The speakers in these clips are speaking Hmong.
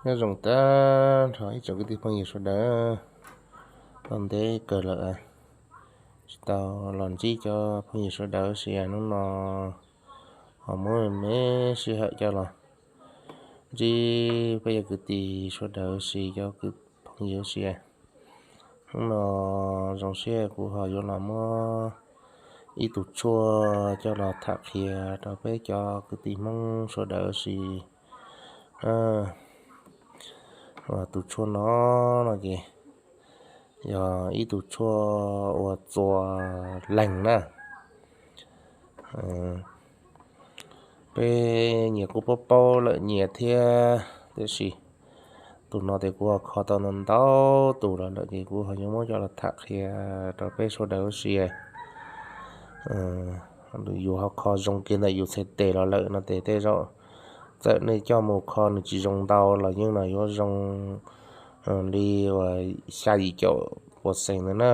Nyob zoo tag nrho ib tsoom kwv tij phooj ywg sawv daws, tau ntev kawg lawm tsis tau los ntsib cov phooj ywg sawv daws ua si. Hnub no ho muab me sij hawm coj los ntsib peb cov kwv tij sawv daws ua si, cov kwv phooj ywg ua si. Hnub no zoo siab kuv ho yuav los muab ib tug tshuaj coj los tham qhia rau peb cov kwv tij Hmoob sawv daws ua si. Tus tshuaj no no ces yog ib tug tshuaj uas txuas leeg na. Peb nyias kuj paub paub lawm nyias thiab, tiam sis tus no ces kuv ho kho tau ntau tus los lawm ces kuv ho yuav muab coj los tham qhia rau peb sawv daws ua si. Yus ho kho zoo kiag ntawm yus txhais tes los lawm no ces tej zaum txawm nej coj mus kho nws tsis zoo ntau los yeej no yuav zoo li uas xya yim caum pua xees ntawd na.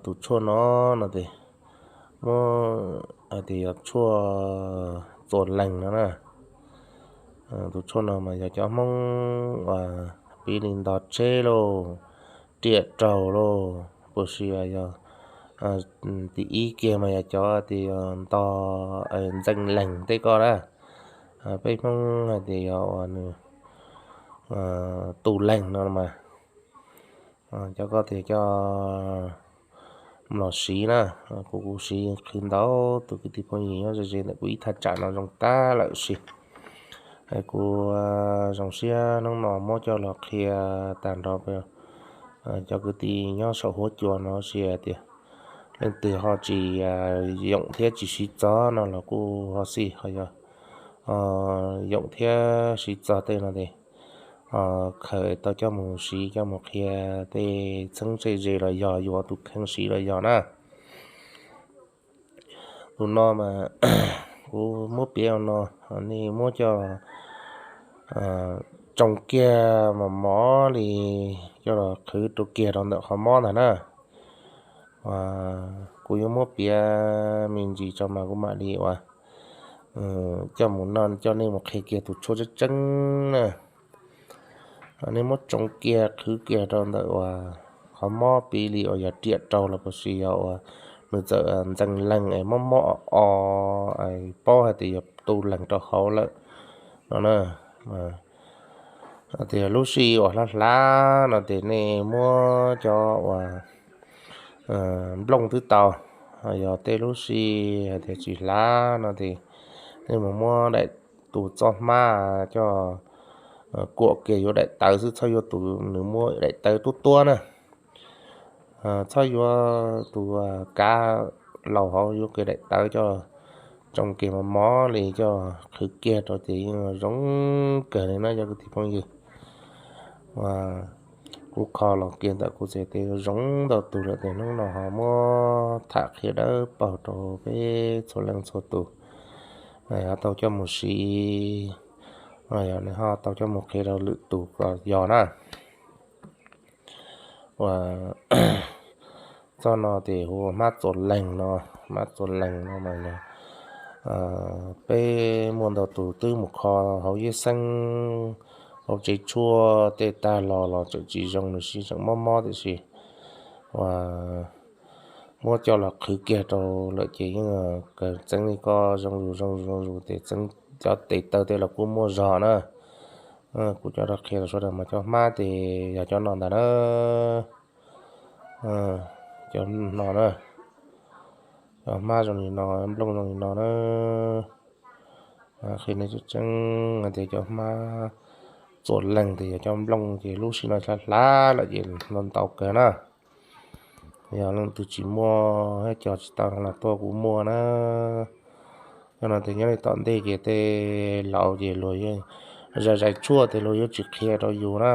Tus tshuaj no no ces muab hais tias yog tshuaj txuas leeg no na. Tus tshuaj no mas yog cov Hmoob uas piv li ntog tsheb lauj, riam raug lauj, puas sis yog tim ib kiag mas yog cov tias ntog ntxeeg leeg tej ko na. Peb Hmoob hais tias yog uas nws tu leeg no mas cov ko tias coj los siv na. Kuv kuv siv qhwv ntau tus kwv tij phooj ywg nyob ze ze ntawm kuv ib thaj tsam no zoo tag lawm si. Kuv zoo siab hnub no muab coj los qhia tag nrho cov kwv tij nyob saum huab cua no si hais tias leej twg ho tsis yoom thiab tsis siv txog no los kuj ho xij, ho yog yoom thiab siv txog tej no ces khaws tau coj mus siv coj mus qhia tej txheeb txhej ze los yog yus tus kheej siv los yog na. Tus no mas kuv muab piav no, nej muab coj tsoo kiag mos mos li, coj los qhwv rau kiag rau ntawm qhov mob ntag na. Kuv yuav muab piav me ntsis tso mas kuv mam li uas coj mus no coj nej mus qhia kiag tus tshuaj tseeb tseeb na. Nej muab tsoo kiag qhwv kiag rau ntawm uas qhov mob piv li uas yog riam raug los puas sis yog uas nws txawm ntxeeg leeg es mob mob o o es paub hais tias yog tu leeg rau hauv lawm no na. Tias lub sij uas hlav hlav no ces nej muab cov uas nplooj twb tau, yog tej lub sij hais tias tsis hlav no ces nej mus muab daim tus txob hmab coj kuam kiag yuav daim tawv xwb, txhob yuav tus nws muaj daim tawv tuab tuab na. Txhob yuav tus kav laus hauv, yuav kiag daim tawv coj tsoo kiag mos mos li coj qhwv kiag rau ces yeej zoo kawg li na cov kwv tij phooj ywg. Kuv kho los kiag ntawm kuv txhais tes zoo ntau tus lawm ces hnub no ho muab tham qhia dawb paug rau peb txhua leej txhua tus, ho tau coj mus siv, yog nws ho tau coj mus qhia rau lwm tus kom yog na. Uas txoj no ces hu ua hmab txuas leeg no, hmab txuas leeg no mas yog peb muaj ntau tus twb mus kho hauv yeb xeeb, hauv tsev tshuaj tej tag los los tseem tsis zoo, nws siv tseem mob mob tiam sis uas muab coj los qhwv kiag rau lawm ces yeej kawg txeeb li ko zoo zus zoo zus zoo zus ces txeeb cov tes taw tej los kuj muaj zog na. Kuv coj rau qhia rau sawv daws mas cov hmab ces yog cov no ntag na. Cov no na, cov hmab zoo li no, nplooj zoo li no na. Qhia nej tseeb tseeb hais tias cov hmab txuas leeg ces yog cov nplooj ces lub sij no hlav hlav lawm ces ntau ntau kawg na. Yog leej twg tsis muaj thiab cog tsis tau no los tuaj kuv muaj na. Cov no ces nyob li tom ntej ces tej laus ces luag zais zais tshuaj ces luag yuav tsis qhia rau yus na.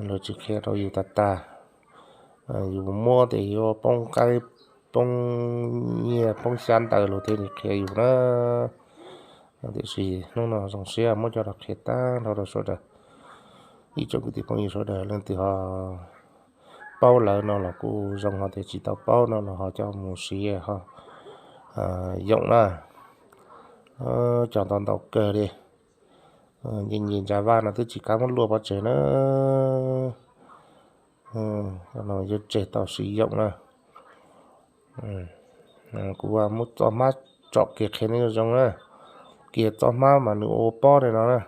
Luag tsis qhia rau yus tag tag, yus muab ces yuav poob qaib poob nyiaj poob xyab ntawd luag thiaj li qhia yus na. Tiam sis hnub no zoo siab muab coj los qhia tag nrho rau sawv daws, ib tsoom kwv tij phooj ywg sawv daws leej twg ho paub lawm no los kuj zoo, ho tias tsis tau paub no los ho coj mus siv ho yoom na. Cog ntau ntau kawg li. Nce ntsa vaj no twb tsis kam muab luaj pov tseg na. Yuav tseg tau siv yoom na. Kuv muab txoj hmab tsom kiag qhia nej zoo na. Kiag txoj hmab mas nws ua pob li no na.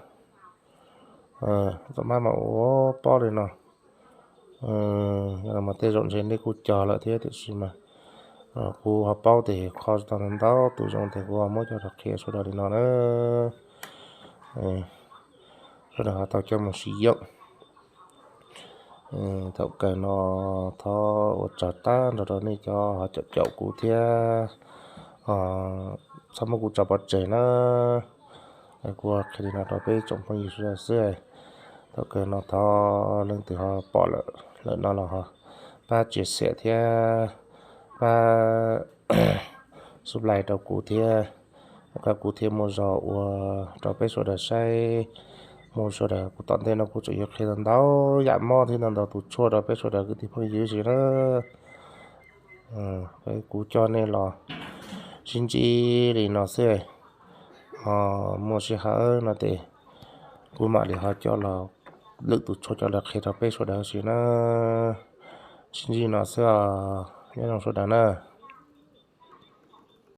Txoj hmab mas ua pob li no. Yog los mas tej zaum ntshe nej kuj cog lawm thiab tiam sis mas kuv ho paub tias qhov tau ntau tus zoo tias kuv ho muab coj los qhia sawv daws li no na. Sawv daws ho tau coj mus siv yoom. Thaum kawg no thov ua tsaug tag nrho rau nej cov ho caum caum kuv thiab txhob muab kuv tso pov tseg na. Kuv qhia li no rau peb tsoom phooj ywg sawv daws xwb. Thaum kawg no thov leej twg ho pom lawm lawm no los ho pab tsia xiam thiab pab subscribe rau kuv thiab, kom kuv thiaj muaj zog ua rau peb sawv daws saib. Muaj sawv daws kuv tom ntej no kuv tseem yuav qhia ntau ntau yam mob thiab ntau ntau tus tshuaj rau peb sawv daws kwv tij phooj ywg si na. Kuv coj nej los sib ntsib li no xwb. Ho muaj sij hawm no ces kuv mam li ho coj los lwm tus tshuaj coj los qhia rau peb sawv daws si na. Sib ntsib no xwb os, nyob zoo sawv daws na.